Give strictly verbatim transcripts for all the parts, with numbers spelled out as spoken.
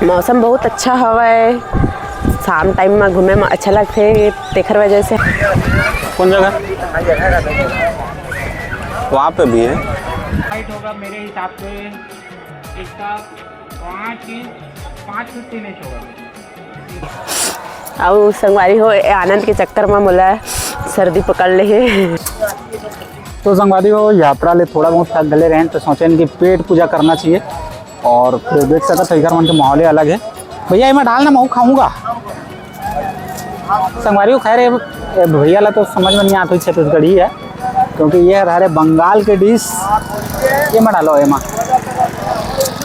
मौसम बहुत अच्छा हवय, शाम टाइम में घूमे में अच्छा लगथे, तेखर वजह से। कौन जगह? वहाँ पे भी है। हाइट होगा मेरे हिसाब से इसका पाँच इंच, पाँच फीट तीन इंच होगा। अउ संगवारी हो, ए आनंद के चक्कर में मोला सर्दी पकड़ ले हे। तो संगवारी हो, यात्रा ले थोड़ा बहुत थक गले रहेन, तो सोचेन कि पेट पूजा करना चाहिए। और फिर देख सकत हो, इधर मन के माहौल अलग है। भैया, एमा डाल ना, मैं खाऊंगा। संगवारी हो, खैर, ये, ये भैया ला तो समझ में नहीं आत होही छत्तीसगढ़ी है, क्योंकि ये हरे बंगाल के डिश। एमा डालो, एमा।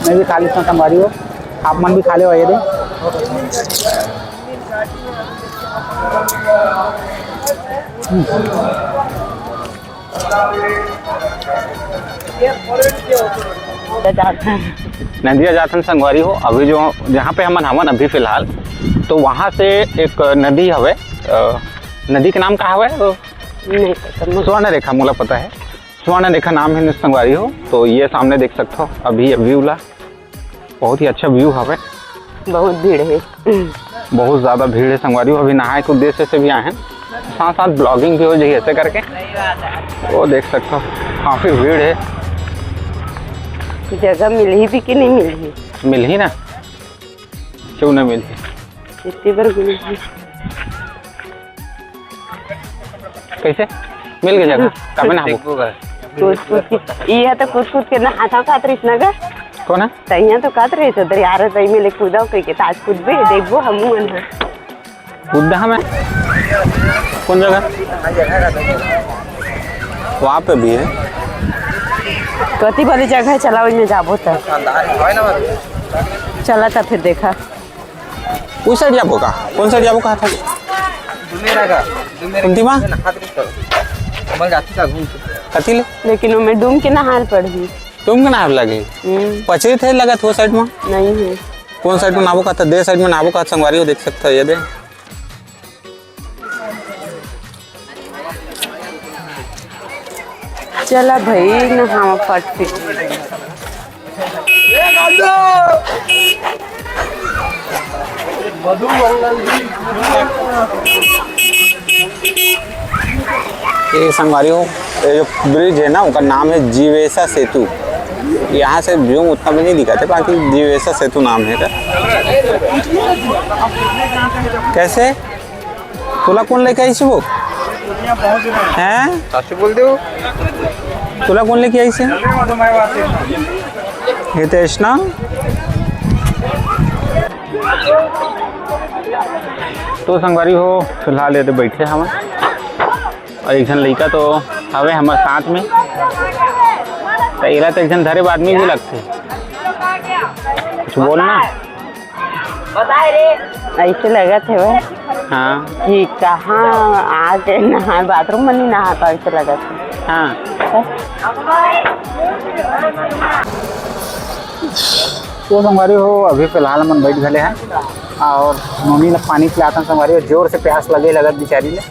मैं भी खा लेता हूँ संगवारी हो, आप मन भी खा ले, ये दे। नदिया जाथन संगवारी हो, अभी जो जहाँ पे हमन हवन अभी फिलहाल, तो वहाँ से एक नदी हवे। अ, नदी के नाम का हवे? नहीं पता मुझे। स्वर्ण रेखा, मोला पता है, स्वर्ण रेखा नाम है संगवारी हो। तो ये सामने देख सकते हो अभी ये व्यू ला, बहुत ही अच्छा व्यू हवे। बहुत भीड़ है। बहुत ज़्यादा भीड़ है संगवारी हो, अभी नहाए के उद्देश्य से भी आए हैं, साथ साथ ब्लॉगिंग भी हो जाए ऐसे करके। वो देख सकते हो, काफ़ी भीड़ है। जगह मिलही भी कि नहीं मिलही? मिलही ना, क्यों ना मिलही? इतनी बार मिलही। कैसे मिल गई जगह? कभी ना वो। कूद कूद के, ये तो कूद कूद के नहात खात रहिस ना गा। कौन है? तइया तो कहत रहिस उधर यार, तई में ले कूदा कह के, ताज कूदबे, देखबो हमू मन ह। कूदा मैं। कौन जगह? वहाँ पे भी है। कति वाली जगह है, चला, ओइमे जाबो त। चला त फिर देखा। उस साइड जाबो का? कौन साइड जाबो कहा था? डूमे रहेगा, डूमे कुंती माँ? रहेगा, हाथ रुक कर। कमल जाती का घूम के। कथी ले? लेकिन ओमे डूम के नहाल पड़ही। डूम के नहाल लगे? हम्म। पचरी थे लगत हो साइड में? नहीं है। कौन साइड में नाबो का था? दे साइड में नाबो का था, संगवारी हो देख सकता है, ये दे। चला भाई, नहावा फट फिट। ये संगवारी हो, ये जो ब्रिज है ना, उनका नाम है जीवेशा सेतु। यहाँ से व्यू उतना भी नहीं दिखाते, बाकी जीवेशा सेतु नाम है का। कैसे? तोला कौन लेके आइस वो? हैं? सासू बोल दो। तोला कौन लेके आइस हे? हितेश ना? तो संगवारी हो, फिलहाल ये दे बैठे हवन। और एक झन लइका तो हवे हमर साथ में। तो एला तो एक झन धरे बर आदमी भी लगथे। कुछ बोल ना। ऐसे लगत हे वो हाँ। कि कहाँ आके नहा, बाथरूम में नहीं नहा पाए, ऐसे लगत हे। हाँ। तो संगवारी हो, अभी फिलहाल मन बैठ गए हैं और नोनी ला पानी पिलाथन संगवारी हो, जोर से प्यास लगे लगत बिचारी ले।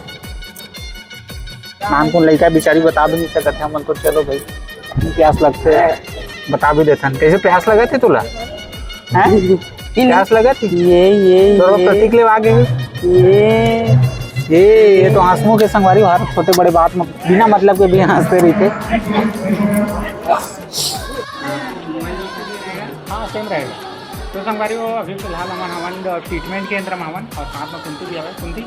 नानकुन लइका बिचारी बता भी नहीं सकत हे, हमन तो चलो भाई, प्यास लगथे, बता भी देथन। कैसे प्यास लगत हे तोला? हैं? प्यास लगत हे? ये, ये, तोर ये। प्रतीक ले आगे हे? ये। ये, ये तो हंसमुख के संगवारी हो, हर छोटे बड़े बात में बिना मतलब के भी हंसते रहिथे। हाँ, सेम रहेगा। तो संगवारी हो, अभी फिलहाल हमन हवन ट्रीटमेंट केंद्र में हवन और साथ में कुंती भी हवे। कुंती,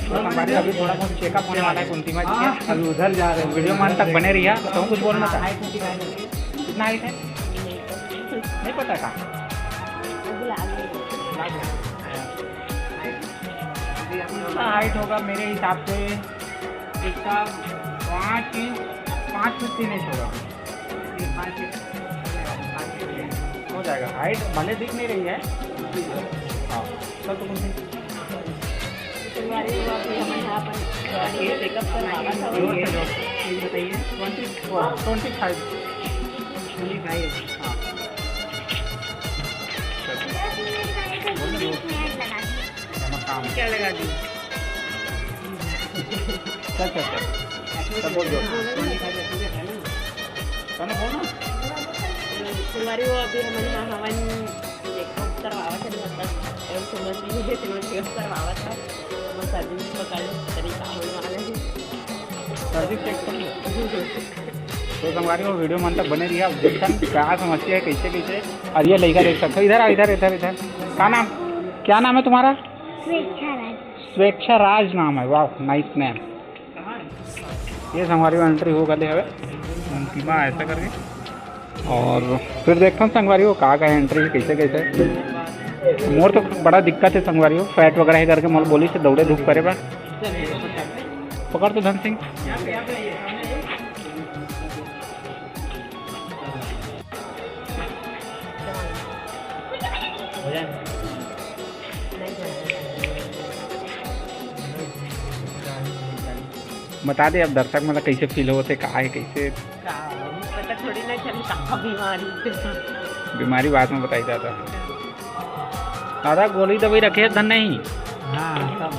तो संगवारी, अभी थोड़ा बहुत चेकअप होने वाला है कुंती माँ जी के। अभी उधर जा रहे हैं। वीडियो में अंत तक बने रहिए। तो कुछ बोलना चाह, कितना हाइट है? नहीं पता का? कितना हाइट होगा? मेरे हिसाब से इसका पाँच इंच, पाँच फीट तीन इंच होगा। हो जाएगा, हाइट भले दिख नहीं रही है। हाँ, कल तो कुछ नहीं। ट्वेंटी फोर, ट्वेंटी फाइव। हाँ। क्या लगा दी? चल, चल, चल। सब बोल दो। बोलो ना। बोलो ना। संगवारी हो, अभी हमन ह हवन बस ये है, तो मैं चेक करवावा था। बस सर्दी में पकड़ लो, पता नहीं क्या होने वाला है। सर्दी चेक कर लो। तो संगवारी हो, वीडियो मन तक बने रहिए, आप देखन क्या समस्या है, कैसे कैसे। और ये लड़का देख सकते हो, इधर आओ, इधर, इधर, इधर। क्या नाम, क्या नाम है तुम्हारा? स्वेच्छा राज। स्वेच्छा राज नाम है, वाह, नाइस नेम। ये संगवारी हो, एंट्री हो गले हवे, अंतिमा ऐसा करके। और फिर देखता हूँ संगवारी हो, का का एंट्री, कैसे कैसे। मोर तो बड़ा दिक्कत है संगवारी हो, फैट वगैरह है करके मोर बोली से दौड़े धूप करे बा। पकड़ तो धन सिंह। बता दे अब दर्शक मन ला कैसे फील होत हे, का हे, कैसे? का, पता थोड़ी ना चली का बीमारी। बीमारी बाद में बताई दादा। दादा, गोली दवाई रखे हस धन नहीं? हाँ, सब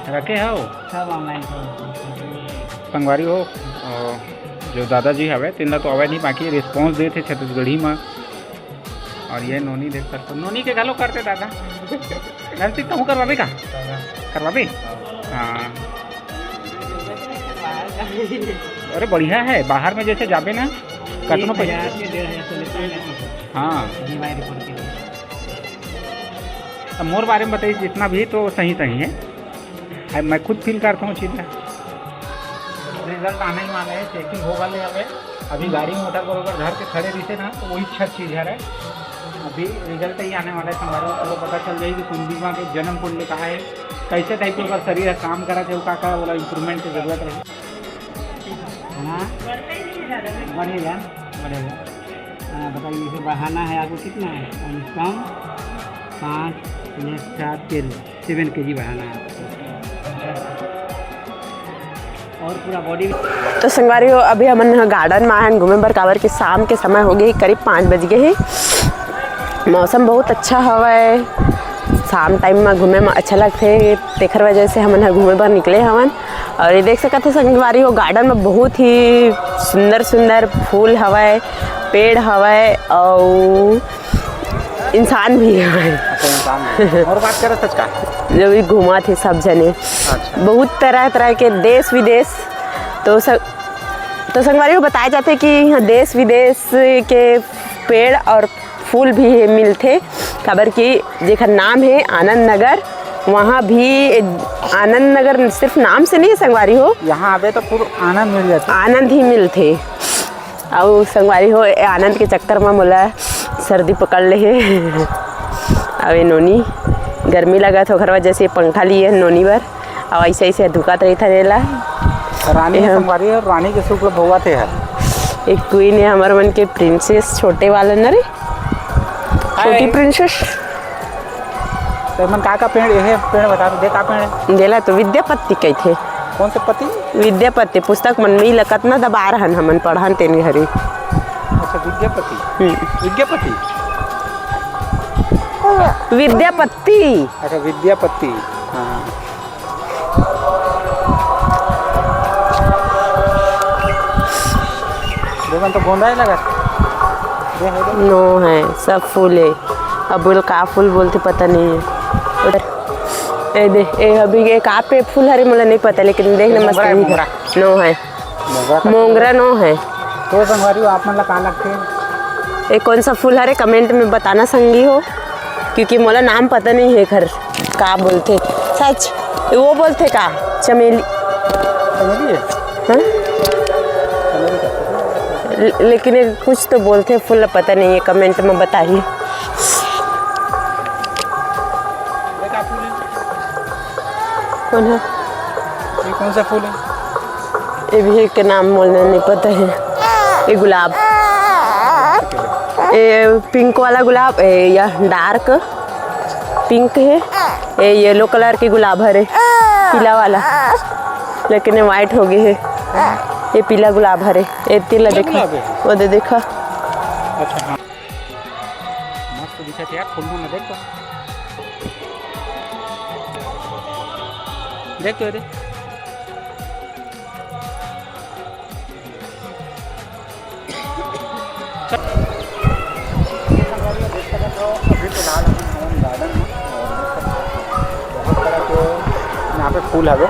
रखे। रखे हव? सब online कर। संगवारी हो, अ, जो दादाजी हवे, तेन ला तो आवे नहीं, बाकी रिस्पॉन्स देत हे छत्तीसगढ़ी में। और ये नोनी देख सकते हो, नोनी के घलो करते दादा। नैन्सी, कहूँ करवाबे का? करवाबे? हाँ। अरे बढ़िया है, बाहर में जैसे जाबे ना, कतनो एक हजार पैसा। के डेढ़ हजार से लेते हैं। हाँ। बीमारी रिपोर्ट के लिए। अब मोर बारे में बताइए, जितना भी तो सही सही है। अब मैं खुद फील करता हूँ चीज़ है। रिजल्ट आने ही वाला है, चेकिंग होगा ले अबे। अभी गाड़ी मोटर बरोबर धर के खड़े रहिसे ना, तो वही अच्छा चीज़ है रे। अभी रिजल्ट ही आने वाला है, संगवारी हो, तो पता चल जाएगी कुंदीमा के जन्म कुंडली कहाँ है, कैसे टाइप के ओकर शरीर है, काम करा थे, का का वाला इम्प्रूवमेंट की जरूरत है। हाँ, बढ़ेगा, बढ़ेगा। हाँ, बताइए, इसे बढ़ाना है आपको, कितना है? कम से कम पाँच, छः, सात के सेवन केजी बढ़ाना है आपको। और पूरा बॉडी। तो संगवारी हो, अभी हमन ह गार्डन म आए हन घूमे बर, काबर कि शाम के समय हो गे, करीब पाँच बज गे हे। मौसम बहुत अच्छा हवय, शाम टाइम म घूमे म अच्छा लगथे, तेखर वजह से हमन ह घूमे बर निकले हवन। और ये देख सकत हो संगवारी हो, गार्डन म बहुत ही सुंदर सुंदर फूल हवय, पेड़ हवय, अउ इंसान भी हवय। अच्छा, इंसान भी। और बात करत हस का? जो भी घूमत हे सब जने। अच्छा। बहुत तरह तरह के देश विदेश, तो स-, तो संगवारी हो बताए जाथे कि यहाँ देश विदेश के पेड़ और फूल भी हे, मिलथे, काबर कि जेकर नाम हे आनंद नगर, वहाँ भी आनंद नगर सिर्फ नाम से नहीं हे संगवारी हो, यहाँ आबे तो पूरा आनंद मिल जाथे। आनंद ही मिलथे। अउ संगवारी हो, ए आनंद के चक्कर म मोला सर्दी पकड़ ले हे। अउ ए नोनी, गर्मी लगत हे, ओखर वजह से पंखा लिए हे नोनी बर। अउ ऐसे ऐसे धुकत रहिथे एला। रानी हे एहा। संगवारी हो, रानी के सुख ल भोगत हे हर। एक क्वीन हे हमर मन के, प्रिंसेस छोटे वाला न रे, छोटी हाय। प्रिंसेस। तो मन का का पेड़, ये पेड़ बता दे, का पेड़ है? देला तो विद्यापत्ति कहिथे। कौन से पति? विद्यापत्ति। पुस्तक मन में इला कतना दबार हन हमन पढ़न तेन घरी। अच्छा, विद्यापति। हम्म। विद्यापति। विद्यापत्ति। अच्छा, विद्यापत्ति। हाँ। देखन तो गोंदा ही लगा। दे, है दे। नो है, सब फूल है। अब बोल का फूल बोलथे पता नहीं है। उधर, ए दे, ए अभी ये का पे फूल हरे मोला नहीं पता, लेकिन देखने मस्त मोंगरा है, दिखत हे। मोंगरा। नो है। मोंगरा का मोंगरा नो है। तो संगवारी हो, आप मन ला का लगथे? ये कौन सा फूल हरे, कमेंट में बताना संगी हो, क्योंकि मोला नाम पता नहीं है घर का बोलथे। सच, वो बोलथे का? चमेली। चमेली है? हाँ? चमेली का फूल। ले-, लेकिन ये कुछ तो बोलथे फूल, पता नहीं है, कमेंट में बताही। ये का फूल है? कौन है? ये कौन सा फूल है? ये भी के नाम मोला नहीं पता है। ये गुलाब, ये पिंक वाला गुलाब, ये या डार्क पिंक है, ये येलो कलर के गुलाब हरे, पीला वाला, लेकिन ये व्हाइट हो गए है। ये पीला गुलाब हरे, ये तिला पीला देखा, गुलाब है? वो दे देखा। अच्छा, हाँ। मस्त दिखत हे यार, फूल मन देख तो। देख तो, ये दे। अभी फिलहाल हम गार्डन में और फूल हवे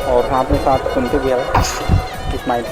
और साथ में साथ कुंती भी हवे। स्माइल।